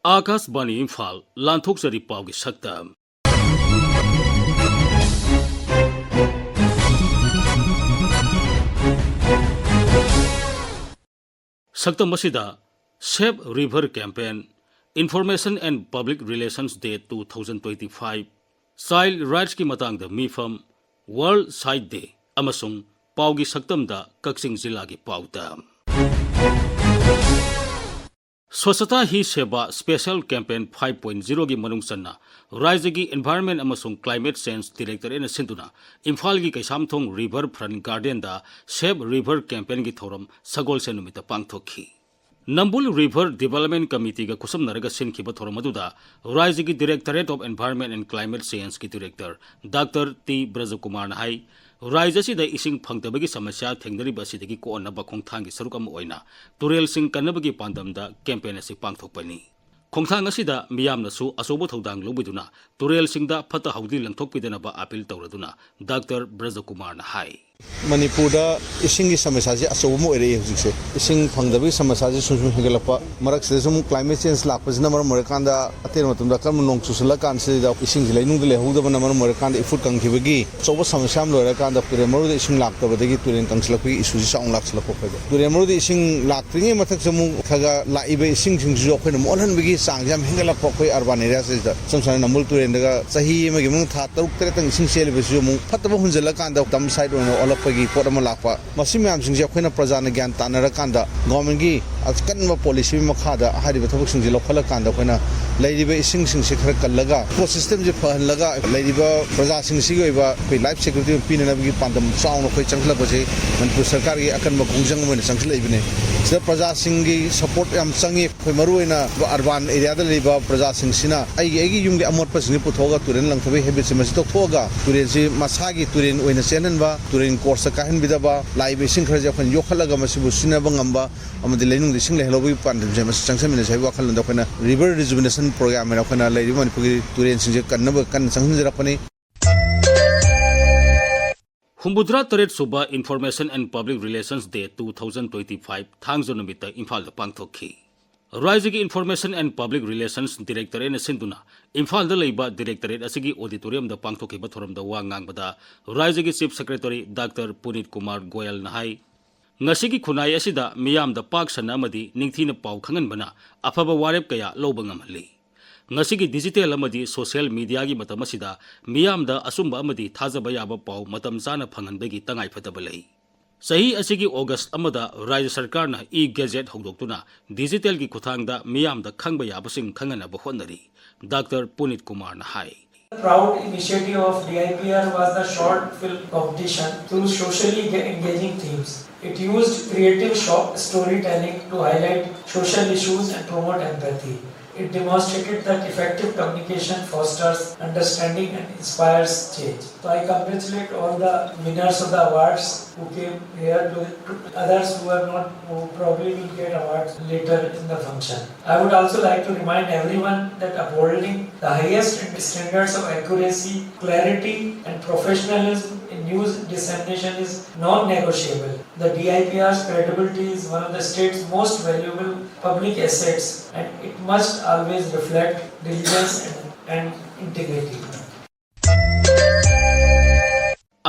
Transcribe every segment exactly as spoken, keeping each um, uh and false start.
ꯑꯥꯀꯥꯁꯕꯥꯅꯤ ꯏꯝꯐꯥꯜ, ꯂꯥꯟꯊꯣꯛꯆꯔꯤ ꯄꯥꯎꯒꯤ ꯁꯛꯇꯝ꯫ ꯁꯛꯇꯝ ꯑꯁꯤꯗ Save River Campaign, Information and Public Relations Day two thousand twenty-five, Child Rightsꯀꯤ ꯃꯇꯥꯡꯗ ꯃꯤꯐꯝ, World Child Day ꯑꯃꯁꯨꯡ ꯄꯥꯎꯒꯤ ꯁꯛꯇꯝꯗ ꯀꯛꯆꯤꯡ ꯖꯤꯂꯥꯒꯤ ꯄꯥꯎꯗ꯫ Swachhata Hi Seva Special Campaign five point zero ꯒꯤ ꯃꯅꯨꯡ ꯆꯟꯅ ꯔꯥꯖ꯭ꯌꯒꯤ Environment ꯑꯃꯁꯨꯡ Climate Change Directorateꯅ ꯁꯤꯟꯗꯨꯅ ꯏꯝꯐꯥꯜꯒꯤ Keishamthong River Front Gardenꯗ Save River Campaignꯒꯤ ꯊꯧꯔꯝ ꯁꯒꯣꯜꯁꯦꯟ ꯅꯨꯃꯤꯠꯇ ꯄꯥꯡꯊꯣꯛꯈꯤ꯫ ꯅꯝꯕꯨꯜ River Development Committeeꯒ ꯈꯨꯠꯁꯝꯅꯔꯒ ꯁꯤꯟꯈꯤꯕ ꯊꯧꯔꯝ ꯑꯗꯨꯗ ꯔꯥꯖ꯭ꯌꯒꯤ Directorate of Environment and Climate Changeꯀꯤ Director Doctor T ꯕ꯭ꯔꯖꯀꯨꯃꯥꯔꯅ ꯍꯥꯏ, ꯔꯥꯖ꯭ꯌ ꯑꯁꯤꯗ ꯏꯁꯤꯡ ꯐꯪꯗꯕꯒꯤ ꯁꯃꯁ꯭ꯌꯥ ꯊꯦꯡꯅꯔꯤꯕ ꯑꯁꯤꯗꯒꯤ ꯀꯣꯛꯍꯟꯅꯕ ꯈꯣꯡꯊꯥꯡꯒꯤ ꯁꯔꯨꯛ ꯑꯃ ꯑꯣꯏꯅ ꯇꯨꯔꯦꯜꯁꯤꯡ ꯀꯟꯅꯕꯒꯤ ꯄꯥꯟꯗꯝꯗ campaign ꯑꯁꯤ ꯄꯥꯡꯊꯣꯛꯄꯅꯤ꯫ ꯈꯣꯡꯊꯥꯡ ꯑꯁꯤꯗ ꯃꯤꯌꯥꯝꯅꯁꯨ ꯑꯆꯧꯕ ꯊꯧꯗꯥꯡ ꯂꯧꯕꯤꯗꯨꯅ ꯇꯨꯔꯦꯜꯁꯤꯡꯗ ꯐꯠꯇ ꯍꯥꯎꯗꯤ ꯂꯪꯊꯣꯛꯄꯤꯗꯅꯕ appeal ꯇꯧꯔꯗꯨꯅ Doctor ꯕ꯭ꯔꯖꯀꯨꯃꯥꯔꯅ ꯍꯥꯏ꯫ ꯃꯅꯤꯄꯨꯔꯗ ꯏꯁꯤꯡꯒꯤ ꯁꯃꯁ꯭ꯌꯥꯁꯤ ꯑꯆꯧꯕ ꯑꯃ ꯑꯣꯏꯔꯛꯏ ꯍꯧꯖꯤꯛꯁꯦ꯫ ꯏꯁꯤꯡ ꯐꯪꯗꯕꯒꯤ ꯁꯃꯁ꯭ꯌꯥꯁꯤ ꯁꯨꯝ ꯁꯨꯝ ꯍꯦꯟꯒꯠꯂꯛꯄ, ꯃꯔꯛꯁꯤꯗ ꯁꯨꯝ climate change ꯂꯥꯛꯄꯁꯤꯅ ꯃꯔꯝ ꯑꯣꯏꯔꯀꯥꯟꯗ ꯑꯇꯦꯟꯕ ꯃꯇꯝꯗ ꯑꯀꯟꯕ ꯅꯣꯡ ꯆꯨꯁꯤꯜꯂꯀꯥꯟꯁꯤꯗ ꯏꯁꯤꯡꯁꯤ ꯂꯩꯅꯨꯡꯗ ꯂꯩꯍꯧꯗꯕꯅ ꯃꯔꯝ ꯑꯣꯏꯔꯀꯥꯟꯗ ꯏꯐꯨꯠ ꯀꯪꯈꯤꯕꯒꯤ ꯑꯆꯧꯕ ꯁꯃꯁ꯭ꯌꯥ ꯑꯃ ꯂꯣꯏꯔꯀꯥꯟꯗ ꯇꯨꯔꯦꯜ ꯃꯔꯨꯗ ꯏꯁꯤꯡ ꯂꯥꯛꯇꯕꯗꯒꯤ ꯇꯨꯔꯦꯜ ꯀꯪꯁꯤꯜꯂꯛꯄꯒꯤ issueꯁꯤ ꯆꯥꯎꯅ ꯂꯥꯛꯁꯤꯜꯂꯛꯄ ꯑꯩꯈꯣꯏꯗ꯫ ꯇꯨꯔꯦꯜ ꯃꯔꯨꯗ ꯏꯁꯤꯡ ꯂꯥꯛꯇ꯭ꯔꯤꯉꯩ ꯃꯊꯛꯁꯤꯗ ꯑꯃꯨꯛ ꯈꯔ ꯈꯔ ꯂꯥꯛꯏꯕ ꯏꯁꯤꯡꯁꯤꯡꯁꯤꯁꯨ ꯑꯩꯈꯣꯏꯅ ꯃꯣꯠꯍꯟꯕꯒꯤ ꯆꯥꯡꯁꯤ ꯌꯥꯝ ꯍꯦꯟꯒꯠꯂꯛꯄ ꯑꯩꯈꯣꯏ urban areaꯁꯤꯗ꯫ ꯏꯁꯝ ꯁꯝꯅ ꯅꯝꯕꯨꯜ ꯇꯨꯔꯦꯜꯗꯒ ꯆꯍꯤ ꯑꯃꯒꯤ ꯃꯅꯨꯡꯗ ꯊꯥ ꯇꯔꯨꯛ ꯇꯔꯦꯠꯇꯪ ꯏꯁꯤꯡ ꯆꯦꯜꯂꯤꯕꯁꯤꯁꯨ ꯑꯃꯨꯛ ꯐꯠꯇꯕ ꯍꯨꯟꯖꯤꯜꯂꯀꯥꯟꯗ dump site ꯑꯣꯏꯅ ꯑꯣꯜꯂꯛꯄꯒꯤ ꯄꯣꯠ ꯑꯃ ꯂꯥꯛꯄ꯫ ꯃꯁꯤ ꯃꯌꯥꯝꯁꯤꯡꯁꯦ ꯑꯩꯈꯣꯏꯅ ꯄ꯭ꯔꯖꯥꯅ ꯒ꯭ꯌꯥꯟ ꯇꯥꯅꯔꯀꯥꯟꯗ governmentꯀꯤ ꯑꯀꯟꯕ policy ꯃꯈꯥꯗ ꯍꯥꯏꯔꯤꯕ ꯊꯕꯛꯁꯤꯡꯁꯦ ꯂꯧꯈꯠꯂꯀꯥꯟꯗ ꯑꯩꯈꯣꯏꯅ ꯂꯩꯔꯤꯕ ꯏꯁꯤꯡꯁꯤꯡꯁꯦ ꯈꯔ ꯀꯜꯂꯒ ecosystemꯁꯦ ꯐꯍꯜꯂꯒ ꯂꯩꯔꯤꯕ ꯄ꯭ꯔꯖꯥꯁꯤꯡꯁꯤꯒꯤ ꯑꯣꯏꯕ ꯑꯩꯈꯣꯏ life security ꯑꯃ ꯄꯤꯅꯅꯕꯒꯤ ꯄꯥꯟꯗꯝ ꯆꯥꯎꯅ ꯑꯩꯈꯣꯏ ꯆꯪꯁꯤꯜꯂꯛꯄꯁꯦ ꯃꯅꯤꯄꯨꯔ ꯁꯔꯀꯥꯔꯒꯤ ꯑꯀꯟꯕ ꯈꯣꯡꯖꯪ ꯑꯃ ꯑꯣꯏꯅ ꯆꯪꯁꯤꯜꯂꯛꯏꯕꯅꯦ꯫ ꯁꯤꯗ ꯄ꯭ꯔꯖꯥꯁꯤꯡꯒꯤ support ꯌꯥꯝ ꯆꯪꯉꯤ꯫ ꯑꯩꯈꯣꯏ ꯃꯔꯨꯑꯣꯏꯅ urban areaꯗ ꯂꯩꯕ ꯄ꯭ꯔꯖꯥꯁꯤꯡꯁꯤꯅ ꯑꯩꯒꯤ, ꯑꯩꯒꯤ ꯌꯨꯝꯒꯤ ꯑꯃꯣꯠꯄꯁꯤꯡꯁꯤ ꯄꯨꯊꯣꯛꯑꯒ ꯇꯨꯔꯦꯜ ꯂꯪꯊꯕꯒꯤ habitꯁꯤ ꯃꯁꯤ ꯇꯣꯛꯊꯣꯛꯑꯒ ꯇꯨꯔꯦꯜꯁꯤ ꯃꯁꯥꯒꯤ ꯇꯨꯔꯦꯜ ꯑꯣꯏꯅ ꯆꯦꯟꯍꯟꯕ, ꯇꯨꯔꯦꯜ courseꯇ ꯀꯥꯏꯍꯟꯕꯤꯗꯕ, ꯂꯥꯛꯏꯕ ꯏꯁꯤꯡ ꯈꯔꯁꯦ ꯑꯩꯈꯣꯏꯅ ꯌꯣꯛꯈꯠꯂꯒ ꯃꯁꯤꯕꯨ ꯁꯤꯖꯤꯟꯅꯕ ꯉꯝꯕ ꯑꯃꯗꯤ ꯂꯩꯅꯨꯡꯗ ꯏꯁꯤꯡ ꯂꯩꯍꯜꯍꯧꯕꯒꯤ ꯄꯥꯟꯗꯝꯁꯦ ꯃꯁꯤ ꯆꯪꯁꯤꯟꯃꯤꯟꯅꯁꯤ ꯍꯥꯏꯕꯒꯤ ꯋꯥꯈꯜꯂꯣꯟꯗ ꯑꯩꯈꯣꯏꯅ River Rejuvenation Program ꯍꯥꯏꯅ ꯑꯩꯈꯣꯏꯅ ꯂꯩꯔꯤꯕ ꯃꯅꯤꯄꯨꯔꯒꯤ ꯇꯨꯔꯦꯜꯁꯤꯡꯁꯦ ꯀꯟꯅꯕ ꯀꯟꯅ ꯆꯪꯁꯤꯟꯖꯔꯛꯄꯅꯤ꯫ ꯍꯨꯝꯐꯨꯇꯔꯥ ꯇꯔꯦꯠ ꯁꯨꯕ Information and Public Relations Day two thousand twenty-five ꯊꯥꯡꯖ ꯅꯨꯃꯤꯠꯇ ꯏꯝꯐꯥꯜꯗ ꯄꯥꯡꯊꯣꯛꯈꯤ꯫ ꯔꯥꯏꯖ꯭ꯌꯒꯤ Information and Public Relations Directorateꯅ ꯁꯤꯟꯗꯨꯅ ꯏꯝꯐꯥꯜꯗ ꯂꯩꯕ Directorate ꯑꯁꯤꯒꯤ auditoriumꯗ ꯄꯥꯡꯊꯣꯛꯈꯤꯕ ꯊꯧꯔꯝꯗ ꯋꯥ ꯉꯥꯡꯕꯗ ꯔꯥꯏꯖ꯭ꯌꯒꯤ Chief Secretary Doctor ꯄꯨꯅꯤꯠ ꯀꯨꯃꯥꯔ ꯒꯣꯌꯜꯅ ꯍꯥꯏ, ꯉꯁꯤꯒꯤ ꯈꯨꯟꯅꯥꯏ ꯑꯁꯤꯗ ꯃꯤꯌꯥꯝꯗ ꯄꯥꯛ ꯁꯟꯅ ꯑꯃꯗꯤ ꯅꯤꯡꯊꯤꯅ ꯄꯥꯎ ꯈꯪꯍꯟꯕꯅ ꯑꯐꯕ ꯋꯥꯔꯦꯞ ꯀꯌꯥ ꯂꯧꯕ ꯉꯝꯍꯜꯂꯤ꯫ ꯉꯁꯤꯒꯤ digital ꯑꯃꯗꯤ social mediaꯒꯤ ꯃꯇꯝ ꯑꯁꯤꯗ ꯃꯤꯌꯥꯝꯗ ꯑꯆꯨꯝꯕ ꯑꯃꯗꯤ ꯊꯥꯖꯕ ꯌꯥꯕ ꯄꯥꯎ ꯃꯇꯝ ꯆꯥꯅ ꯐꯪꯍꯟꯕꯒꯤ ꯇꯉꯥꯏꯐꯗꯕ ꯂꯩ꯫ ꯆꯍꯤ ꯑꯁꯤꯒꯤ August ꯑꯃꯗ ꯔꯥꯖ꯭ꯌ ꯁꯔꯀꯥꯔꯅ e-gazette ꯍꯧꯗꯣꯛꯇꯨꯅ digitalꯒꯤ ꯈꯨꯠꯊꯥꯡꯗ ꯃꯤꯌꯥꯝꯗ ꯈꯪꯕ ꯌꯥꯕꯁꯤꯡ ꯈꯪꯍꯟꯅꯕ ꯍꯣꯠꯅꯔꯤ, Doctor ꯄꯨꯅꯤꯠ ꯀꯨꯃꯥꯔꯅ ꯍꯥꯏ꯫ The proud initiative of D I P R was the short film competition through socially ge- engaging themes. It used creative short storytelling to highlight social issues and promote empathy. It demonstrated that effective communication fosters understanding and inspires change. So I congratulate all the winners of the awards who came here to, to others who have not, who probably will get awards later in the function. I would also like to remind everyone that upholding the highest standards of accuracy, clarity, and professionalism in news dissemination is non-negotiable. The D I P R's credibility is one of the state's most valuable public assets, and it must always reflect diligence and, and integrity.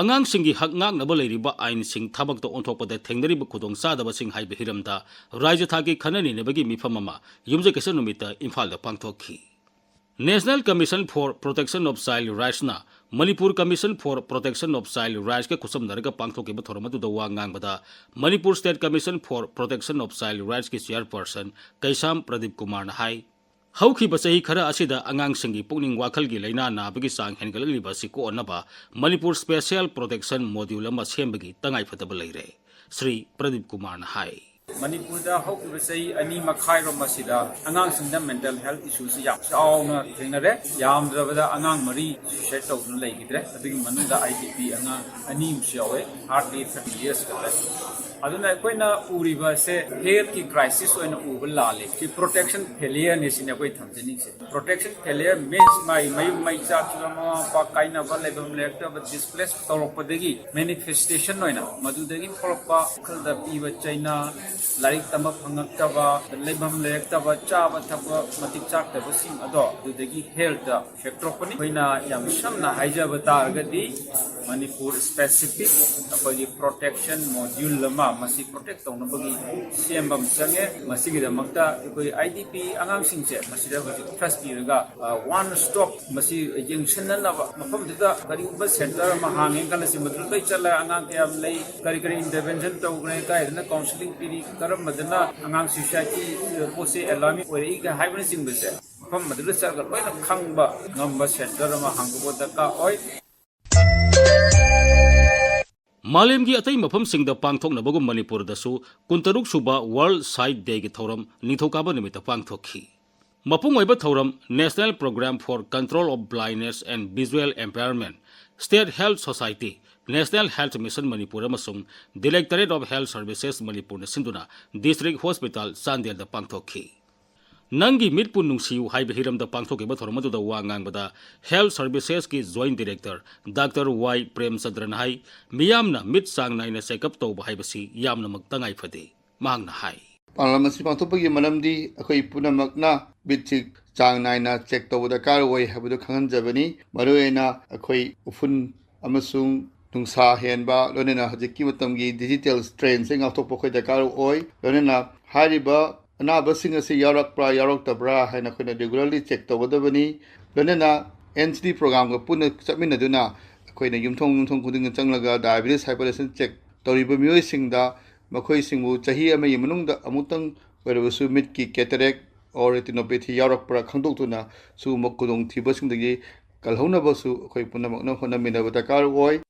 ꯑꯉꯥꯡꯁꯤꯡꯒꯤ ꯍꯛ ꯉꯥꯛꯅꯕ ꯂꯩꯔꯤꯕ ꯑꯥꯏꯟꯁꯤꯡ ꯊꯕꯛꯇ ꯑꯣꯟꯊꯣꯛꯄꯗ ꯊꯦꯡꯅꯔꯤꯕ ꯈꯨꯗꯣꯡꯆꯥꯗꯕꯁꯤꯡ ꯍꯥꯏꯕ ꯍꯤꯔꯝꯗ ꯔꯥꯖ꯭ꯌ ꯊꯥꯛꯀꯤ ꯈꯟꯅ ꯅꯩꯅꯕꯒꯤ ꯃꯤꯐꯝ ꯑꯃ ꯌꯨꯝꯖꯀꯩꯁ ꯅꯨꯃꯤꯠꯇ ꯏꯝꯐꯥꯜꯗ ꯄꯥꯡꯊꯣꯛꯈꯤ꯫ National Commission for Protection of Child Rightsꯅ Manipur Commission for Protection of Child Rightsꯀ ꯈꯨꯠꯁꯝꯅꯔꯒ ꯄꯥꯡꯊꯣꯛꯈꯤꯕ ꯊꯧꯔꯝ ꯑꯗꯨꯗ ꯋꯥ ꯉꯥꯡꯕꯗ Manipur State Commission for Protection of Child Rightsꯀꯤ chairperson ꯀꯩꯁꯥꯝ ꯄ꯭ꯔꯗꯤꯞ ꯀꯨꯃꯥꯔꯅ ꯍꯥꯏ, ꯍꯧꯈꯤꯕ ꯆꯍꯤ ꯈꯔ ꯑꯁꯤꯗ ꯑꯉꯥꯡꯁꯤꯡꯒꯤ ꯄꯨꯛꯅꯤꯡ ꯋꯥꯈꯜꯒꯤ ꯂꯥꯏꯅꯥ ꯅꯥꯕꯒꯤ ꯆꯥꯡ ꯍꯦꯟꯒꯠꯂꯛꯂꯤꯕ ꯑꯁꯤ ꯀꯣꯛꯍꯟꯅꯕ Manipur Special Protection Module ꯑꯃ ꯁꯦꯝꯕꯒꯤ ꯇꯉꯥꯏꯐꯗꯕ ꯂꯩꯔꯦ꯫ ꯁ꯭ꯔꯤ ꯄ꯭ꯔꯗꯤꯞ ꯀꯨꯃꯥꯔꯅ ꯍꯥꯏ꯫ ꯃꯅꯤꯄꯨꯔꯗ ꯍꯧꯈꯤꯕ ꯆꯍꯤ ꯑꯅꯤ ꯃꯈꯥꯏꯔꯣꯝ ꯑꯁꯤꯗ ꯑꯉꯥꯡꯁꯤꯡꯗ mental health issueꯁꯤ ꯌꯥꯝ ꯆꯥꯎꯅ ꯊꯦꯡꯅꯔꯦ꯫ ꯌꯥꯝꯗ꯭ꯔꯕꯗ ꯑꯉꯥꯡ ꯃꯔꯤ suicide ꯇꯧꯗꯨꯅ ꯂꯩꯈꯤꯗ꯭ꯔꯦ꯫ ꯑꯗꯨꯒꯤ ꯃꯅꯨꯡꯗ I D P ꯑꯉꯥꯡ ꯑꯅꯤ ꯑꯃꯁꯨ ꯌꯥꯎꯋꯦ, hardly thirty years ꯈꯛꯇ꯫ ꯑꯗꯨꯅ ꯑꯩꯈꯣꯏꯅ ꯎꯔꯤꯕꯁꯦ ꯍꯦꯜꯊꯀꯤ ꯀ꯭ꯔꯥꯏꯁꯤꯁ ꯑꯣꯏꯅ ꯎꯕ ꯂꯥꯜꯂꯤ꯫ ꯁꯤ ꯄ꯭ꯔꯣꯇꯦꯛꯁꯟ ꯐꯦꯂꯤꯌꯔꯅꯤ ꯁꯤꯅꯤ ꯑꯩꯈꯣꯏ ꯊꯝꯖꯅꯤꯡꯉꯤꯁꯦ꯫ ꯄ꯭ꯔꯣꯇꯦꯛꯁꯟ ꯐꯦꯂꯤꯌꯔ ꯃꯤꯟꯁ ꯃꯥꯒꯤ ꯃꯌꯨꯝ ꯃꯩ ꯆꯥꯛꯈꯤꯕ, ꯃꯃꯥ ꯃꯄꯥ ꯀꯥꯏꯅꯕ, ꯂꯩꯐꯝ ꯂꯩꯔꯛꯇꯕ, ꯗꯤꯁꯄ꯭ꯂꯦꯁ ꯇꯧꯔꯛꯄꯗꯒꯤ ꯃꯦꯅꯤꯐꯦꯁꯇꯦꯁꯟ ꯑꯣꯏꯅ ꯃꯗꯨꯗꯒꯤ ꯊꯣꯛꯂꯛꯄ ꯋꯥꯈꯜꯗ ꯄꯤꯕ ꯆꯩꯅꯥ, ꯂꯥꯏꯔꯤꯛ ꯇꯝꯕ ꯐꯪꯉꯛꯇꯕ, ꯂꯩꯐꯝ ꯂꯩꯔꯛꯇꯕ, ꯆꯥꯕ ꯊꯛꯄ ꯃꯇꯤꯛ ꯆꯥꯗꯕꯁꯤꯡ ꯑꯗꯣ ꯑꯗꯨꯗꯒꯤ ꯍꯦꯜꯊꯇ ꯏꯐꯦꯛ ꯇꯧꯔꯛꯄꯅꯤ꯫ ꯑꯩꯈꯣꯏꯅ ꯌꯥꯝ ꯁꯝꯅ ꯍꯥꯏꯖꯕ ꯇꯥꯔꯒꯗꯤ ꯃꯅꯤꯄꯨꯔ ꯁ꯭ꯄꯦꯁꯤꯐꯤꯛ ꯑꯩꯈꯣꯏꯒꯤ ꯄ꯭ꯔꯣꯇꯦꯛꯁꯟ ꯃꯣꯗ꯭ꯌꯨꯜ ꯑꯃ ꯃꯁꯤ ꯄ꯭ꯔꯣꯇꯦꯛ ꯇꯧꯅꯕꯒꯤ ꯁꯦꯝꯕ ꯑꯃ ꯆꯪꯉꯦ꯫ ꯃꯁꯤꯒꯤꯗꯃꯛꯇ ꯑꯩꯈꯣꯏ ꯑꯥꯏ ꯗꯤ ꯄꯤ ꯑꯉꯥꯡꯁꯤꯡꯁꯦ ꯃꯁꯤꯗ ꯍꯧꯖꯤꯛ ꯇ꯭ꯔꯁ ꯄꯤꯔꯒ ꯋꯥꯟ ꯁ꯭ꯇꯣꯞ ꯃꯁꯤ ꯌꯦꯡꯁꯤꯟꯅꯅꯕ ꯃꯐꯝꯗꯨꯗ ꯀꯔꯤꯒꯨꯝꯕ ꯁꯦꯟꯇꯔ ꯑꯃ ꯍꯥꯡꯉꯦ ꯈꯜꯂꯁꯤ, ꯃꯗꯨꯗ ꯂꯣꯏ ꯆꯠꯂꯒ ꯑꯉꯥꯡ ꯀꯌꯥꯝ ꯂꯩ, ꯀꯔꯤ ꯀꯔꯤ ꯏꯟꯇꯔꯚꯦꯟꯁꯟ ꯇꯧꯈ꯭ꯔꯦ, ꯀꯥꯏꯗꯅ ꯀꯥꯎꯟꯁꯤꯂꯤꯡ ꯄꯤꯔꯤ, ꯀꯔꯝꯕꯗꯅ ꯑꯉꯥꯡ ꯁꯨꯏꯁꯥꯏꯗꯀꯤ ꯄꯣꯠꯁꯦ ꯑꯦꯂꯥꯔꯃꯤꯡ ꯑꯣꯏꯔꯛꯏꯒ ꯍꯥꯏꯕꯅꯆꯤꯡꯕꯁꯦ ꯃꯐꯝ ꯑꯗꯨꯗ ꯆꯠꯂꯒ ꯂꯣꯏꯅ ꯈꯪꯕ ꯉꯝꯕ ꯁꯦꯟꯇꯔ ꯑꯃ ꯍꯥꯡꯗꯣꯛꯄ ꯗꯔꯀꯥꯔ ꯑꯣꯏ꯫ ꯃꯥꯂꯦꯝꯒꯤ ꯑꯇꯩ ꯃꯐꯝꯁꯤꯡꯗ ꯄꯥꯡꯊꯣꯛꯅꯕꯒꯨꯝ ꯃꯅꯤꯄꯨꯔꯗꯁꯨ ꯀꯨꯟꯇꯔꯨꯛ ꯁꯨꯕ ꯋꯥꯔꯜꯗ ꯁꯥꯏꯠ ꯗꯦꯒꯤ ꯊꯧꯔꯝ ꯅꯤꯡꯊꯧꯀꯥꯕ ꯅꯨꯃꯤꯠꯇ ꯄꯥꯡꯊꯣꯛꯈꯤ꯫ ꯃꯄꯨꯡ ꯑꯣꯏꯕ ꯊꯧꯔꯝ National Program for Control of Blindness and Visual Impairment, State Health Society, National Health Mission Manipur ꯑꯃꯁꯨꯡ Directorate of Health Services ꯃꯅꯤꯄꯨꯔꯅ ꯁꯤꯟꯗꯨꯅ ꯗꯤꯁꯇ꯭ꯔꯤꯛ ꯍꯣꯁꯄꯤꯇꯥꯜ ꯆꯥꯟꯗꯦꯜꯗ ꯄꯥꯡꯊꯣꯛꯈꯤ꯫ ꯅꯪꯒꯤ ꯃꯤꯠꯄꯨ ꯅꯨꯡꯁꯤꯌꯨ ꯍꯥꯏꯕ ꯍꯤꯔꯝꯗ ꯄꯥꯡꯊꯣꯛꯈꯤꯕ ꯊꯧꯔꯝ ꯑꯗꯨꯗ ꯋꯥ ꯉꯥꯡꯕꯗ Health Servicesꯀꯤ Joint Director ꯗꯥꯛꯇꯔ ꯋꯥꯏ ꯄ꯭ꯔꯦꯝꯆꯟꯗ꯭ꯔꯅ ꯍꯥꯏ, ꯃꯤꯌꯥꯝꯅ ꯃꯤꯠ ꯆꯥꯡ ꯅꯥꯏꯅ ꯆꯦꯛꯑꯞ ꯇꯧꯕ ꯍꯥꯏꯕꯁꯤ ꯌꯥꯝꯅꯃꯛ ꯇꯉꯥꯏ ꯐꯗꯦ꯫ ꯃꯍꯥꯛꯅ ꯍꯥꯏ꯫ ꯄ꯭ꯔꯣꯒ꯭ꯔꯥꯝ ꯑꯁꯤ ꯄꯥꯡꯊꯣꯛꯄꯒꯤ ꯃꯔꯝꯗꯤ ꯑꯩꯈꯣꯏ ꯄꯨꯝꯅꯃꯛꯅ ꯃꯤꯠꯁꯤ ꯆꯥꯡ ꯅꯥꯏꯅ ꯆꯦꯛ ꯇꯧꯕ ꯗꯔꯀꯥꯔ ꯑꯣꯏ ꯍꯥꯏꯕꯗꯨ ꯈꯪꯍꯟꯖꯕꯅꯤ꯫ ꯃꯔꯨꯑꯣꯏꯅ ꯑꯩꯈꯣꯏ ꯎꯐꯨꯟ ꯑꯃꯁꯨꯡ ꯅꯨꯡꯁꯥ ꯍꯦꯟꯕ, ꯂꯣꯏꯅꯅ ꯍꯧꯖꯤꯛꯀꯤ ꯃꯇꯝꯒꯤ ꯗꯤꯖꯤꯇꯦꯜ ꯇ꯭ꯔꯦꯟꯁꯦ ꯉꯥꯛꯊꯣꯛꯄ ꯑꯩꯈꯣꯏ ꯗꯔꯀꯥꯔ ꯑꯣꯏ꯫ ꯂꯣꯏꯅꯅ ꯍꯥꯏꯔꯤꯕ ꯑꯅꯥꯕꯁꯤꯡ ꯑꯁꯤ ꯌꯥꯎꯔꯛꯄ꯭ꯔꯥ ꯌꯥꯎꯔꯛꯇꯕ꯭ꯔꯥ ꯍꯥꯏꯅ ꯑꯩꯈꯣꯏꯅ ꯔꯤꯒꯨꯂꯔꯂꯤ ꯆꯦꯛ ꯇꯧꯒꯗꯕꯅꯤ꯫ ꯂꯣꯏꯅꯅ ꯑꯦꯟ ꯁꯤ ꯗꯤ ꯄ꯭ꯔꯣꯒ꯭ꯔꯥꯝꯒ ꯄꯨꯟꯅ ꯆꯠꯃꯤꯟꯅꯗꯨꯅ ꯑꯩꯈꯣꯏꯅ ꯌꯨꯝꯊꯣꯡ ꯌꯨꯝꯊꯣꯡ ꯈꯨꯗꯤꯡꯗ ꯆꯪꯂꯒ ꯗꯥꯏꯕꯦꯇꯤꯁ ꯍꯥꯏꯄꯔꯇꯦꯟꯁꯟ ꯆꯦꯛ ꯇꯧꯔꯤꯕ ꯃꯤꯑꯣꯏꯁꯤꯡꯗ ꯃꯈꯣꯏꯁꯤꯡꯕꯨ ꯆꯍꯤ ꯑꯃꯒꯤ ꯃꯅꯨꯡꯗ ꯑꯃꯨꯛꯇꯪ ꯑꯣꯏꯔꯕꯁꯨ ꯃꯤꯠꯀꯤ ꯀꯦꯇꯔꯦꯛ ꯑꯣꯔ ꯔꯦꯇꯤꯅꯣꯄꯦꯊꯤ ꯌꯥꯎꯔꯛꯄ꯭ꯔꯥ ꯈꯪꯗꯣꯛꯇꯨꯅ ꯁꯤꯒꯨꯝꯕ ꯈꯨꯗꯣꯡꯊꯤꯕꯁꯤꯡꯗꯒꯤ ꯀꯜꯍꯧꯅꯕꯁꯨ ꯑꯩꯈꯣꯏ ꯄꯨꯝꯅꯃꯛꯅ ꯍꯣꯠꯅꯃꯤꯟꯅꯕ ꯗꯔꯀꯥꯔ ꯑꯣꯏ꯫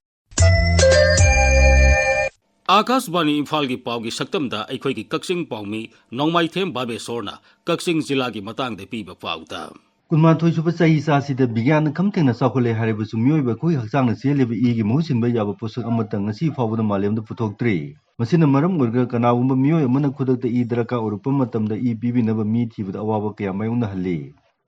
ꯑꯥꯀꯥꯁꯕꯥꯅꯤ ꯏꯝꯐꯥꯜꯒꯤ ꯄꯥꯎꯒꯤ ꯁꯛꯇꯝꯗ ꯑꯩꯈꯣꯏꯒꯤ ꯀꯛꯆꯤꯡ ꯄꯥꯎꯃꯤ ꯅꯣꯡꯃꯥꯏꯊꯦꯝ ꯕꯥꯕꯦꯁꯣꯔꯅ ꯀꯛꯆꯤꯡ ꯖꯤꯂꯥꯒꯤ ꯃꯇꯥꯡꯗ ꯄꯤꯕ ꯄꯥꯎꯗ꯫ ꯀꯨꯟꯃꯥꯊꯣꯏ ꯁꯨꯕ ꯆꯍꯤ ꯆꯥꯁꯤꯗ ꯕꯤꯒ꯭ꯌꯥꯟꯅ ꯈꯝ ꯊꯦꯡꯅ ꯆꯥꯎꯈꯠꯂꯦ ꯍꯥꯏꯔꯕꯁꯨ ꯃꯤꯑꯣꯏꯕ ꯑꯩꯈꯣꯏꯒꯤ ꯍꯛꯆꯥꯡꯅ ꯆꯦꯜꯂꯤꯕ ꯏꯒꯤ ꯃꯍꯨꯠ ꯁꯤꯟꯕ ꯌꯥꯕ ꯄꯣꯠꯁꯛ ꯑꯃꯠꯇ ꯉꯁꯤ ꯐꯥꯎꯕꯗ ꯃꯥꯂꯦꯝꯗ ꯄꯨꯊꯣꯛꯇ꯭ꯔꯤ꯫ ꯃꯁꯤꯅ ꯃꯔꯝ ꯑꯣꯏꯔꯒ ꯀꯅꯥꯒꯨꯝꯕ ꯃꯤꯑꯣꯏ ꯑꯃꯅ ꯈꯨꯗꯛꯇ ꯏ ꯗꯔꯀꯥꯔ ꯑꯣꯏꯔꯛꯄ ꯃꯇꯝꯗ ꯏ ꯄꯤꯕꯤꯅꯕ ꯃꯤ ꯊꯤꯕꯗ ꯑꯋꯥꯕ ꯀꯌꯥ ꯃꯥꯌꯣꯛꯅꯍꯜꯂꯤ꯫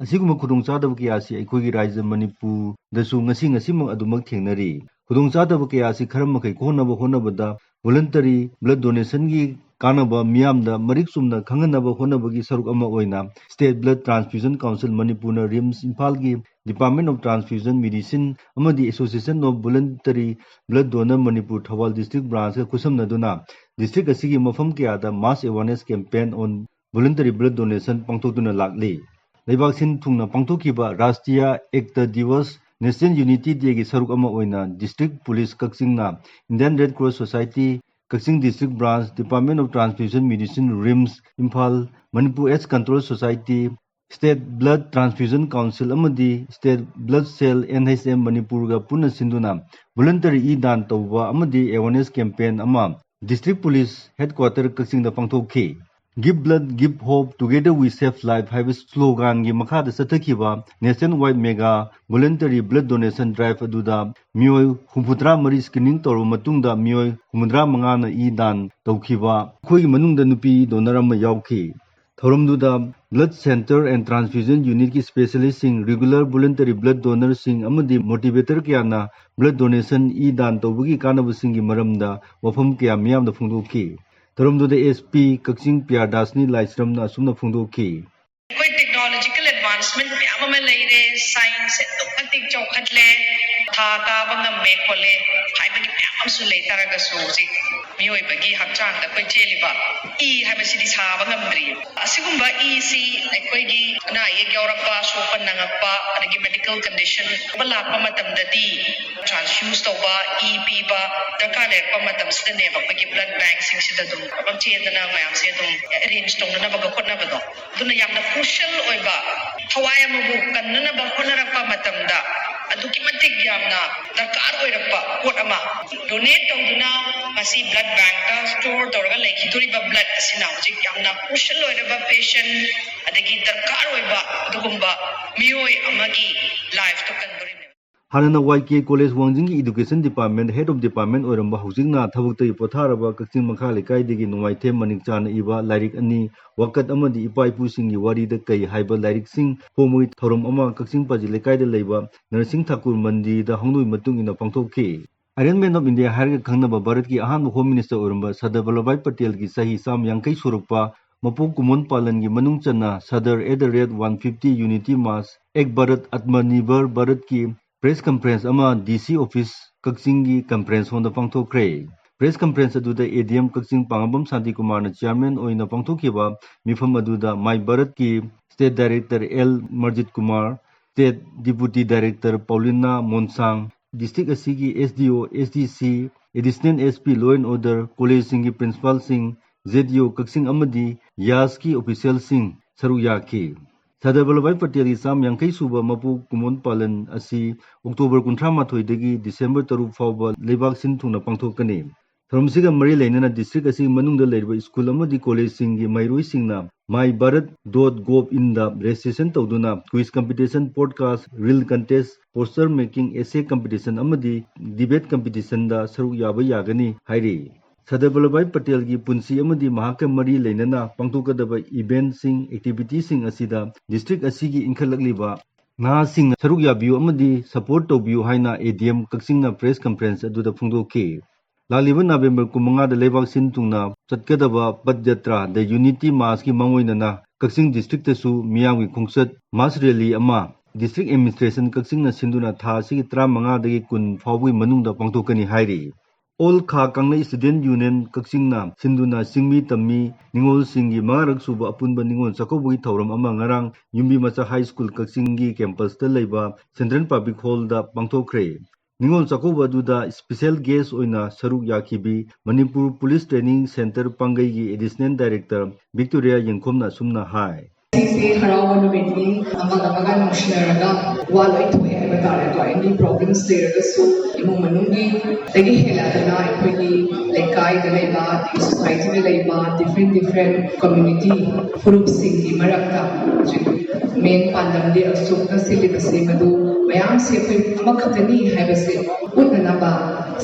ꯑꯁꯤꯒꯨꯝꯕ ꯈꯨꯗꯣꯡꯆꯥꯗꯕ ꯀꯌꯥ ꯑꯁꯤ ꯑꯩꯈꯣꯏꯒꯤ ꯔꯥꯖ꯭ꯌ ꯃꯅꯤꯄꯨꯔꯗꯁꯨ ꯉꯁꯤ ꯉꯁꯤꯃꯛ ꯑꯗꯨꯃꯛ ꯊꯦꯡꯅꯔꯤ꯫ ꯈꯨꯗꯣꯡꯆꯥꯗꯕ ꯀꯌꯥ ꯑꯁꯤ ꯈꯔ ꯃꯈꯩ ꯀꯣꯛꯍꯟꯅꯕ ꯍꯣꯠꯅꯕꯗ voluntary blood donation ꯒꯤ ꯀꯥꯟꯅꯕ ꯃꯤꯌꯥꯝꯗ ꯃꯔꯤꯛ ꯆꯨꯝꯅ ꯈꯪꯍꯟꯅꯕ ꯍꯣꯠꯅꯕꯒꯤ ꯁꯔꯨꯛ ꯑꯃ ꯑꯣꯏꯅ State Blood Transfusion Council ꯃꯅꯤꯄꯨꯔꯅ RIMS ꯏꯝꯐꯥꯜꯒꯤ Department of Transfusion Medicine ꯑꯃꯗꯤ Association of Voluntary Blood Donor Manipur Thoubal district branch ꯀ ꯈꯨꯠꯁꯝꯅꯗꯨꯅ district ꯑꯁꯤꯒꯤ ꯃꯐꯝ ꯀꯌꯥꯗ mass awareness campaign on voluntary blood donation ꯄꯥꯡꯊꯣꯛꯇꯨꯅ ꯂꯥꯛꯂꯤ꯫ ꯂꯩꯕꯥꯛ ꯁꯤꯟ ꯊꯨꯡꯅ ꯄꯥꯡꯊꯣꯛꯈꯤꯕ Rashtriya Ekta Diwas, National Unity Day ꯒꯤ ꯁꯔꯨꯛ ꯑꯃ ꯑꯣꯏꯅ district police ꯀꯛꯆꯤꯡꯅ Indian Red Cross Society, Kakching district branch, Department of Transfusion Medicine, RIMS Imphal, Manipur AIDS Control Society, State Blood Transfusion Council ꯑꯃꯗꯤ State Blood Cell, NHM ꯃꯅꯤꯄꯨꯔꯒ ꯄꯨꯟꯅ ꯁꯤꯟꯗꯨꯅ voluntary E ꯗꯥꯟ ꯇꯧꯕ ꯑꯃꯗꯤ awareness campaign ꯑꯃ district police headquarter ꯀꯛꯆꯤꯡꯗ ꯄꯥꯡꯊꯣꯛꯈꯤ꯫ Give blood, give hope, together we save life ꯍꯥꯏꯕ slogan ꯒꯤ ꯃꯈꯥꯗ ꯆꯠꯊꯈꯤꯕ nationwide mega voluntary blood donation drive ꯑꯗꯨꯗ ꯃꯤꯑꯣꯏ ꯍꯨꯝꯐꯨꯇꯔꯥ ꯃꯔꯤ screening ꯇꯧꯔꯕ ꯃꯇꯨꯡꯗ ꯃꯤꯑꯣꯏ ꯍꯨꯝꯐꯨꯇꯔꯥ ꯃꯉꯥꯅ ꯏ ꯗꯥꯟ ꯇꯧꯈꯤꯕ, ꯃꯈꯣꯏꯒꯤ ꯃꯅꯨꯡꯗ ꯅꯨꯄꯤ donor ꯑꯃ ꯌꯥꯎꯈꯤ꯫ ꯊꯧꯔꯝꯗꯨꯗ blood center and transfusion unit ꯀꯤ specialist ꯁꯤꯡ, regular voluntary blood donor ꯁꯤꯡ ꯑꯃꯗꯤ motivator ꯀꯌꯥꯅ blood donation ꯏ ꯗꯥꯟ ꯇꯧꯕꯒꯤ ꯀꯥꯟꯅꯕꯁꯤꯡꯒꯤ ꯃꯔꯝꯗ ꯋꯥꯐꯝ ꯀꯌꯥ ꯃꯤꯌꯥꯝꯗ ꯐꯣꯡꯗꯣꯛꯈꯤ꯫ ꯊꯧꯔꯝꯗꯨꯗ SP ꯀꯛꯆꯤꯡ ꯄꯤꯌꯥꯔꯗꯥꯁꯅꯤ ꯂꯥꯏꯁ꯭ꯔꯝꯅ ꯑꯁꯨꯝꯅ ꯐꯣꯡꯗꯣꯛꯈꯤ꯫ ꯑꯩꯈꯣꯏ technological advancement ꯃꯌꯥꯝ ꯑꯃ ꯂꯩꯔꯦ, science ꯑꯗꯨꯛ ꯃꯇꯤꯛ ꯆꯥꯎꯈꯠꯂꯦ, ꯊꯥ ꯀꯥꯕ ꯉꯝꯃꯦ ꯈꯣꯠꯂꯦ ꯍꯥꯏꯕꯒꯤ ꯃꯌꯥꯝ ꯑꯃꯁꯨ ꯂꯩ ꯇꯥꯔꯒꯁꯨ, ꯍꯧꯖꯤꯛ ꯃꯤꯑꯣꯏꯕꯒꯤ ꯍꯛꯆꯥꯡꯗ ꯑꯩꯈꯣꯏ ꯆꯦꯜꯂꯤꯕ ꯏ ꯍꯥꯏꯕꯁꯤꯗꯤ ꯁꯥꯕ ꯉꯝꯗ꯭ꯔꯤ꯫ ꯑꯁꯤꯒꯨꯝꯕ ꯏꯁꯤ ꯑꯩꯈꯣꯏꯒꯤ ꯑꯅꯥ ꯑꯌꯦꯛ ꯌꯥꯎꯔꯛꯄ, ꯁꯣꯛꯄ ꯅꯪꯉꯛꯄ, ꯑꯗꯒꯤ medical condition ꯂꯥꯛꯄ ꯃꯇꯝꯗꯗꯤ transfuse ꯇꯧꯕ, ꯏ ꯄꯤꯕ ꯗꯔꯀꯥꯔ ꯂꯩꯔꯛꯄ ꯃꯇꯝꯁꯤꯗꯅꯦꯕ ꯑꯩꯈꯣꯏꯒꯤ blood bank ꯁꯤꯡꯁꯤꯗ ꯑꯗꯨꯝ ꯆꯦꯟꯗꯅ ꯃꯌꯥꯝꯁꯦ ꯑꯗꯨꯝ arrange ꯇꯧꯅꯅꯕꯒ ꯍꯣꯠꯅꯕꯗꯣ꯫ ꯑꯗꯨꯅ ꯌꯥꯝꯅ crucial ꯑꯣꯏꯕ, ꯊꯋꯥꯏ ꯑꯃꯕꯨ ꯀꯟꯅꯅꯕ ꯍꯣꯠꯅꯔꯛꯄ ꯃꯇꯝꯗ ꯑꯗꯨꯛꯀꯤ ꯃꯇꯤꯛ ꯌꯥꯝꯅ ꯗꯔꯀꯥꯔ ꯑꯣꯏꯔꯛꯄ ꯄꯣꯠ ꯑꯃ꯫ Donate ꯇꯧꯗꯨꯅ ꯉꯁꯤ blood bank ꯇ store ꯇꯧꯔꯒ ꯂꯩꯈꯤꯗꯣꯔꯤꯕ blood ꯑꯁꯤꯅ ꯍꯧꯖꯤꯛ ꯌꯥꯝꯅ crucial ꯑꯣꯏꯔꯕ patient, ꯑꯗꯒꯤ ꯗꯔꯀꯥꯔ ꯑꯣꯏꯕ ꯑꯗꯨꯒꯨꯝꯕ ꯃꯤꯑꯣꯏ ꯑꯃꯒꯤ life ꯇꯣ ꯀꯟꯗꯣꯔꯤꯕꯅꯦꯕ꯫ ꯍꯥꯟꯅꯅ ꯋꯥꯏ ꯀꯦ college ꯋꯥꯡꯖꯤꯡꯒꯤ Education Department Head of Department ꯑꯣꯏꯔꯝꯕ, ꯍꯧꯖꯤꯛꯅ ꯊꯕꯛꯇꯒꯤ ꯄꯣꯊꯥꯔꯕ ꯀꯛꯆꯤꯡ ꯃꯈꯥ ꯂꯩꯀꯥꯏꯗꯒꯤ ꯅꯣꯡꯃꯥꯏꯊꯦꯝ ꯃꯅꯤꯛꯆꯥꯅ ꯏꯕ ꯂꯥꯏꯔꯤꯛ ꯑꯅꯤ, ꯋꯥꯀꯠ ꯑꯃꯗꯤ ꯏꯄꯥ ꯏꯄꯨꯁꯤꯡꯒꯤ ꯋꯥꯔꯤꯗ ꯀꯩ ꯍꯥꯏꯕ ꯂꯥꯏꯔꯤꯛꯁꯤꯡ ꯐꯣꯡꯕꯒꯤ ꯊꯧꯔꯝ ꯑꯃ ꯀꯛꯆꯤꯡ ꯄꯥꯖꯤ ꯂꯩꯀꯥꯏꯗ ꯂꯩꯕ ꯅꯔꯁꯤꯡ ꯊꯥꯀꯨꯔ ꯃꯟꯗꯤꯔꯗ ꯍꯧꯅꯕꯒꯤ ꯃꯇꯨꯡ ꯏꯟꯅ ꯄꯥꯡꯊꯣꯛꯈꯤ꯫ Iron Man of India ꯍꯥꯏꯔꯒ ꯈꯪꯅꯕ ꯚꯥꯔꯠꯀꯤ ꯑꯍꯥꯟꯕ Home Minister ꯑꯣꯏꯔꯝꯕ ꯁꯔꯗꯥꯔ ꯚꯜꯂꯚꯚꯥꯏ ꯄꯇꯦꯜꯒꯤ ꯆꯍꯤ ꯆꯥꯝꯃ ꯌꯥꯡꯈꯩ ꯁꯨꯔꯛꯄ ꯃꯄꯣꯛ ꯀꯨꯝꯑꯣꯟ ꯄꯥꯂꯟꯒꯤ ꯃꯅꯨꯡ ꯆꯟꯅ Sadar at the rate one fifty Unity March, Ek Bharat Atmanirbhar Bharat ꯀꯤ press conference ꯑꯃ D C office ꯀꯛꯆꯤꯡꯒꯤ conference hall ꯗ ꯄꯥꯡꯊꯣꯛꯈ꯭ꯔꯦ꯫ Press conference ꯑꯗꯨꯗ A D M ꯀꯛꯆꯤꯡ ꯄꯥꯉꯝꯕꯝ ꯁꯥꯟꯇꯤ ꯀꯨꯃꯥꯔꯅ chairman ꯑꯣꯏꯅ ꯄꯥꯡꯊꯣꯛꯈꯤꯕ ꯃꯤꯐꯝ ꯑꯗꯨꯗ My Bharat ꯀꯤ state director L ꯃꯔꯖꯤꯠ Kumar, state deputy director ꯄꯥꯎꯂꯤꯅꯥ ꯃꯣꯟꯁꯥꯡ, district ꯑꯁꯤꯒꯤ S D O, S D C, additional S P law and order, ꯀꯣꯂꯦꯖꯁꯤꯡꯒꯤ principal ꯁꯤꯡ, J D O ꯀꯛꯆꯤꯡ ꯑꯃꯗꯤ ꯌꯥꯁꯀꯤ official ꯁꯤꯡ ꯁꯔꯨꯛ ꯌꯥꯈꯤ꯫ ꯁꯔꯗꯥꯔ ꯚꯜꯂꯚꯚꯥꯏ ꯄꯇꯦꯜꯒꯤ ꯆꯥꯝꯃ ꯌꯥꯡꯈꯩ ꯁꯨꯕ ꯃꯄꯣꯛ ꯀꯨꯝꯑꯣꯟ ꯄꯥꯂꯟ ꯑꯁꯤ October ꯀꯨꯟꯊ꯭ꯔꯥ ꯃꯥꯊꯣꯏꯗꯒꯤ December ꯇꯔꯨꯛ ꯐꯥꯎꯕ ꯂꯩꯕꯥꯛ ꯁꯤꯟ ꯊꯨꯡꯅ ꯄꯥꯡꯊꯣꯛꯀꯅꯤ꯫ ꯊꯧꯔꯝꯁꯤꯒ ꯃꯔꯤ ꯂꯩꯅꯅ district ꯑꯁꯤꯒꯤ ꯃꯅꯨꯡꯗ ꯂꯩꯔꯤꯕ school ꯑꯃꯗꯤ ꯀꯣꯂꯦꯖꯁꯤꯡꯒꯤ ꯃꯍꯩꯔꯣꯏꯁꯤꯡꯅ My Bharat dot gov in the registration ꯇꯧꯗꯨꯅ quiz competition, podcast, reel contest, poster making, essay competition ꯑꯃꯗꯤ debate competition ꯗ ꯁꯔꯨꯛ ꯌꯥꯕ ꯌꯥꯒꯅꯤ ꯍꯥꯏꯔꯤ꯫ ꯁꯔꯗꯥꯔ ꯚꯜꯂꯚꯚꯥꯏ ꯄꯇꯦꯜꯒꯤ ꯄꯨꯟꯁꯤ ꯑꯃꯗꯤ ꯃꯍꯥꯛꯀ ꯃꯔꯤ ꯂꯩꯅꯅ ꯄꯥꯡꯊꯣꯛꯀꯗꯕ event ꯁꯤꯡ, activity ꯁꯤꯡ ꯑꯁꯤꯗ district ꯑꯁꯤꯒꯤ ꯏꯟꯈꯠꯂꯛꯂꯤꯕ ꯅꯍꯥꯁꯤꯡꯅ ꯁꯔꯨꯛ ꯌꯥꯕꯤꯌꯨ ꯑꯃꯗꯤ support ꯇꯧꯕꯤꯌꯨ ꯍꯥꯏꯅ A D M ꯀꯛꯆꯤꯡꯅ press conference ꯑꯗꯨꯗ ꯐꯣꯡꯗꯣꯛꯈꯤ꯫ ꯂꯥꯛꯂꯤꯕ November ꯀꯨꯟꯃꯉꯥꯗ ꯂꯩꯕꯥꯛ ꯁꯤꯟ ꯊꯨꯡꯅ ꯆꯠꯀꯗꯕ ꯄꯗ ꯌꯥꯇ꯭ꯔꯥ, The Unity March ꯀꯤ ꯃꯥꯡꯑꯣꯏꯅꯅ ꯀꯛꯆꯤꯡ district ꯇꯁꯨ ꯃꯤꯌꯥꯝꯒꯤ ꯈꯣꯡꯆꯠ mass rally ꯑꯃ district administration ꯀꯛꯆꯤꯡꯅ ꯁꯤꯟꯗꯨꯅ ꯊꯥ ꯑꯁꯤꯒꯤ ꯇꯔꯥꯃꯉꯥꯗꯒꯤ ꯀꯨꯟ ꯐꯥꯎꯕꯒꯤ ꯃꯅꯨꯡꯗ ꯄꯥꯡꯊꯣꯛꯀꯅꯤ ꯍꯥꯏꯔꯤ꯫ All ꯈꯥ ꯀꯪꯂꯩ Student Union ꯀꯛꯆꯤꯡꯅ ꯁꯤꯟꯗꯨꯅ ꯆꯤꯡꯃꯤ ꯇꯝꯃꯤ ꯅꯤꯉꯣꯜꯁꯤꯡꯒꯤ ꯃꯉꯥꯔꯛ ꯁꯨꯕ ꯑꯄꯨꯟꯕ ꯅꯤꯉꯣꯜ ꯆꯥꯛꯀꯧꯕꯒꯤ ꯊꯧꯔꯝ ꯑꯃ ꯉꯔꯥꯡ ꯌꯨꯝꯕꯤ ꯃꯆꯥ High School ꯀꯛꯆꯤꯡꯒꯤ campus ꯇ ꯂꯩꯕ Central Public Hall ꯗ ꯄꯥꯡꯊꯣꯛꯈ꯭ꯔꯦ꯫ ꯅꯤꯉꯣꯜ ꯆꯥꯛꯀꯧꯕ ꯑꯗꯨꯗ special guest ꯑꯣꯏꯅ ꯁꯔꯨꯛ ꯌꯥꯈꯤꯕꯤ Manipur Police Training Centre ꯄꯥꯡꯒꯩꯒꯤ additional director Victoria ꯌꯦꯡꯈꯣꯝꯅ ꯑꯁꯨꯝꯅ ꯍꯥꯏ꯫ ꯉꯁꯤꯁꯦ ꯍꯔꯥꯎꯕ ꯅꯨꯃꯤꯠꯅꯤ꯫ ꯑꯃꯒ ꯑꯃꯒ ꯅꯨꯡꯁꯤꯅꯔꯒ ꯋꯥ ꯂꯣꯏ ꯊꯣꯛꯑꯦ ꯍꯥꯏꯕ ꯇꯥꯔꯦꯀꯣ꯫ Any problems ꯂꯩꯔꯒꯁꯨ ꯏꯃꯨꯡ ꯃꯅꯨꯡꯒꯤꯗꯒꯤ ꯍꯦꯜꯂꯛꯇꯅ ꯑꯩꯈꯣꯏꯒꯤ ꯂꯩꯀꯥꯏꯗ ꯂꯩꯕ, ꯑꯗꯒꯤ society ꯗ ꯂꯩꯕ different different community ꯐꯨꯔꯨꯞꯁꯤꯡꯒꯤ ꯃꯔꯛꯇ ꯍꯧꯖꯤꯛ main ꯄꯥꯟꯗꯝꯗꯤ ꯑꯁꯨꯛꯅ ꯁꯤꯜꯂꯤꯕꯁꯦ ꯃꯗꯨ ꯃꯌꯥꯝꯁꯦ ꯑꯩꯈꯣꯏ ꯑꯃꯈꯛꯇꯅꯤ ꯍꯥꯏꯕꯁꯦ ꯎꯠꯅꯅꯕ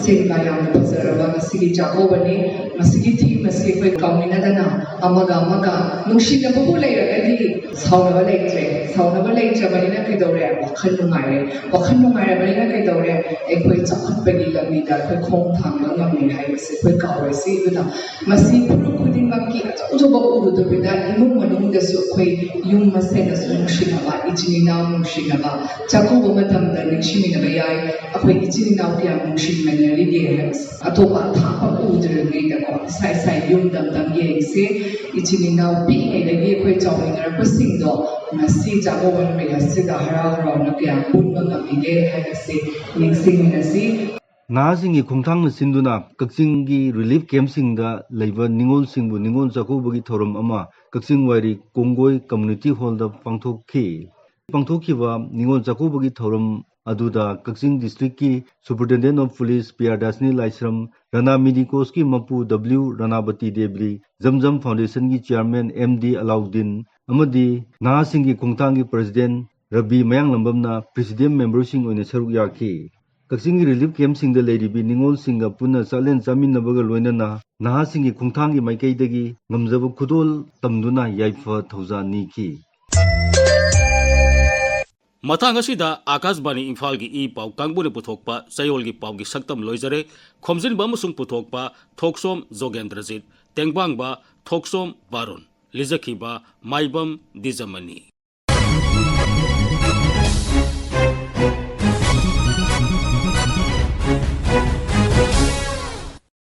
ꯁꯤꯟꯕ ꯌꯥꯝꯅ ꯐꯖꯔꯕ ꯉꯁꯤꯒꯤ ꯆꯥꯛꯀꯧꯕꯅꯤ꯫ ꯃꯁꯤꯒꯤ ꯊꯤꯝ ꯑꯁꯤ ꯑꯩꯈꯣꯏ ꯀꯥꯎꯃꯤꯟꯅꯗꯅ ꯑꯃꯒ ꯑꯃꯒ ꯅꯨꯡꯁꯤꯅꯕꯕꯨ ꯂꯩꯔꯒꯗꯤ ꯁꯥꯎꯅꯕ ꯂꯩꯇ꯭ꯔꯦ꯫ ꯁꯥꯎꯅꯕ ꯂꯩꯇ꯭ꯔꯕꯅꯤꯅ ꯀꯩꯗꯧꯔꯦ? ꯋꯥꯈꯜ ꯅꯨꯡꯉꯥꯏꯔꯦ꯫ ꯋꯥꯈꯜ ꯅꯨꯡꯉꯥꯏꯔꯕꯅꯤꯅ ꯀꯩꯗꯧꯔꯦ? ꯑꯩꯈꯣꯏ ꯆꯥꯎꯈꯠꯄꯒꯤ ꯂꯝꯕꯤꯗ ꯑꯩꯈꯣꯏ ꯈꯣꯡ ꯊꯥꯡꯕ ꯉꯝꯃꯤ ꯍꯥꯏꯕꯁꯦ ꯑꯩꯈꯣꯏ ꯀꯥꯎꯔꯣꯏꯁꯤ꯫ ꯑꯗꯨꯅ ꯃꯁꯤ ꯐꯨꯔꯨꯞ ꯈꯨꯗꯤꯡꯃꯛꯀꯤ ꯑꯆꯧ ꯑꯆꯧꯕ ꯎꯔꯨꯗꯕꯤꯗ ꯏꯃꯨꯡ ꯃꯅꯨꯡꯗꯁꯨ ꯑꯩꯈꯣꯏ ꯌꯨꯝ ꯃꯁꯦꯟꯗꯁꯨ ꯅꯨꯡꯁꯤꯅꯕ, ꯏꯆꯤꯟ ꯏꯅꯥꯎ ꯅꯨꯡꯁꯤꯅꯕ, ꯆꯥꯛꯀꯧꯕ ꯃꯇꯝꯗ ꯅꯤꯡꯁꯤꯡꯃꯤꯟꯅꯕ ꯌꯥꯏ꯫ ꯑꯩꯈꯣꯏ ꯏꯆꯤꯟ ꯏꯅꯥꯎ ꯀꯌꯥꯝ ꯅꯨꯡꯁꯤꯅꯃꯤꯟꯅꯔꯤꯒꯦ ꯍꯥꯏꯕꯁꯦ ꯑꯇꯣꯞꯄ ꯑꯊꯥꯞꯄ ꯎꯗ꯭ꯔꯤꯉꯩꯗꯀꯣ ꯏꯁꯥ ꯏꯁꯥ ꯌꯨꯝꯗ ꯑꯝꯇꯪ ꯌꯦꯡꯁꯦ꯫ ꯏꯆꯤꯟ ꯏꯅꯥꯎ ꯄꯤꯛꯏꯉꯩꯗꯒꯤ ꯑꯩꯈꯣꯏ ꯆꯥꯎꯃꯤꯟꯅꯔꯛꯄꯁꯤꯡꯗꯣ ꯉꯁꯤ ꯆꯥꯛꯀꯧꯕ ꯅꯨꯃꯤꯠ ꯑꯁꯤꯗ ꯍꯔꯥꯎ ꯍꯔꯥꯎꯅ ꯀꯌꯥꯝ ꯄꯨꯟꯕ ꯉꯝꯃꯤꯒꯦ ꯍꯥꯏꯕꯁꯦ ꯅꯤꯡꯁꯤꯡꯃꯤꯟꯅꯁꯤ꯫ ꯅꯍꯥꯁꯤꯡꯒꯤ ꯈꯣꯡꯊꯥꯡꯅ ꯁꯤꯟꯗꯨꯅ ꯀꯛꯆꯤꯡꯒꯤ ꯔꯤꯂꯤꯐ ꯀꯦꯝꯞꯁꯤꯡꯗ ꯂꯩꯕ ꯅꯤꯉꯣꯜꯁꯤꯡꯕꯨ ꯅꯤꯉꯣꯜ ꯆꯥꯛꯀꯧꯕꯒꯤ ꯊꯧꯔꯝ ꯑꯃ ꯀꯛꯆꯤꯡ ꯋꯥꯏꯔꯤ ꯀꯣꯡꯒꯣꯏ ꯀꯝꯃ꯭ꯌꯨꯅꯤꯇꯤ ꯍꯣꯜꯗ ꯄꯥꯡꯊꯣꯛꯈꯤ꯫ ꯄꯥꯡꯊꯣꯛꯈꯤꯕ ꯅꯤꯉꯣꯜ ꯆꯥꯛꯀꯧꯕꯒꯤ ꯊꯧꯔꯝ ꯑꯗꯨꯗ ꯀꯛꯆꯤꯡ ꯗꯤꯁꯇ꯭ꯔꯤꯛꯀꯤ ꯁꯨꯄꯔꯤꯟꯇꯦꯟꯗꯦꯟ ꯑꯣꯐ ꯄꯨꯂꯤꯁ ꯄ꯭ꯔꯤꯌꯥꯗꯥꯁꯤꯅꯤ ꯂꯥꯏꯁ꯭ꯔꯝ, ꯔꯅꯥ ꯃꯤꯅꯤ ꯀꯣꯁꯀꯤ ꯃꯄꯨ ꯗꯕ꯭ꯂꯤꯎ ꯔꯅꯥꯕꯇꯤ ꯗꯦꯕ꯭ꯔꯤ, ꯖꯝ ꯖꯝ ꯐꯥꯎꯟꯗꯦꯁꯟꯒꯤ ꯆꯤꯌꯥꯔꯃꯦꯟ ꯑꯦꯝ ꯗꯤ ꯑꯂꯥꯎꯗꯤꯟ ꯑꯃꯗꯤ ꯅꯍꯥꯁꯤꯡꯒꯤ ꯈꯣꯡꯊꯥꯡꯒꯤ ꯄ꯭ꯔꯁꯤꯗꯦꯟ ꯔꯕꯤ ꯃꯌꯥꯡꯂꯝꯕꯝꯅ ꯄ꯭ꯔꯤꯁꯤꯗꯤꯌꯝ ꯃꯦꯝꯕꯔꯁꯤꯡ ꯑꯣꯏꯅ ꯁꯔꯨꯛ ꯌꯥꯈꯤ꯫ ꯀꯛꯆꯤꯡꯒꯤ ꯔꯤꯂꯤꯐ ꯀꯦꯝꯞꯁꯤꯡꯗ ꯂꯩꯔꯤꯕꯤ ꯅꯤꯉꯣꯜꯁꯤꯡꯒ ꯄꯨꯟꯅ ꯆꯥꯛꯂꯦꯟ ꯆꯥꯃꯤꯟꯅꯕꯒ ꯂꯣꯏꯅꯅ ꯅꯍꯥꯁꯤꯡꯒꯤ ꯈꯣꯡꯊꯥꯡꯒꯤ ꯃꯥꯏꯀꯩꯗꯒꯤ ꯉꯝꯖꯕ ꯈꯨꯗꯣꯜ ꯇꯝꯗꯨꯅ ꯌꯥꯏꯐ ꯊꯧꯖꯥꯜ ꯅꯤꯈꯤ꯫ ꯃꯇꯥꯡ ꯑꯁꯤꯗ ꯑꯥꯀꯥꯁꯕꯥꯅꯤ ꯏꯝꯐꯥꯜꯒꯤ ꯏ ꯄꯥꯎ ꯀꯥꯡꯕꯨꯅ ꯄꯨꯊꯣꯛꯄ ꯆꯌꯣꯜꯒꯤ ꯄꯥꯎꯒꯤ ꯁꯛꯇꯝ ꯂꯣꯏꯖꯔꯦ꯫ ꯈꯣꯝꯖꯤꯟꯕ ꯑꯃꯁꯨꯡ ꯄꯨꯊꯣꯛꯄ ꯊꯣꯛꯁꯣꯝ ꯖꯣꯒꯦꯟꯗ꯭ꯔꯖꯤꯠ, ꯇꯦꯡꯕꯥꯡꯕ ꯊꯣꯛꯁꯣꯝ ꯕꯥꯔꯨꯟ, ꯂꯤꯖꯈꯤꯕ ꯃꯥꯏꯕꯝ ꯗꯤꯖꯃꯅꯤ꯫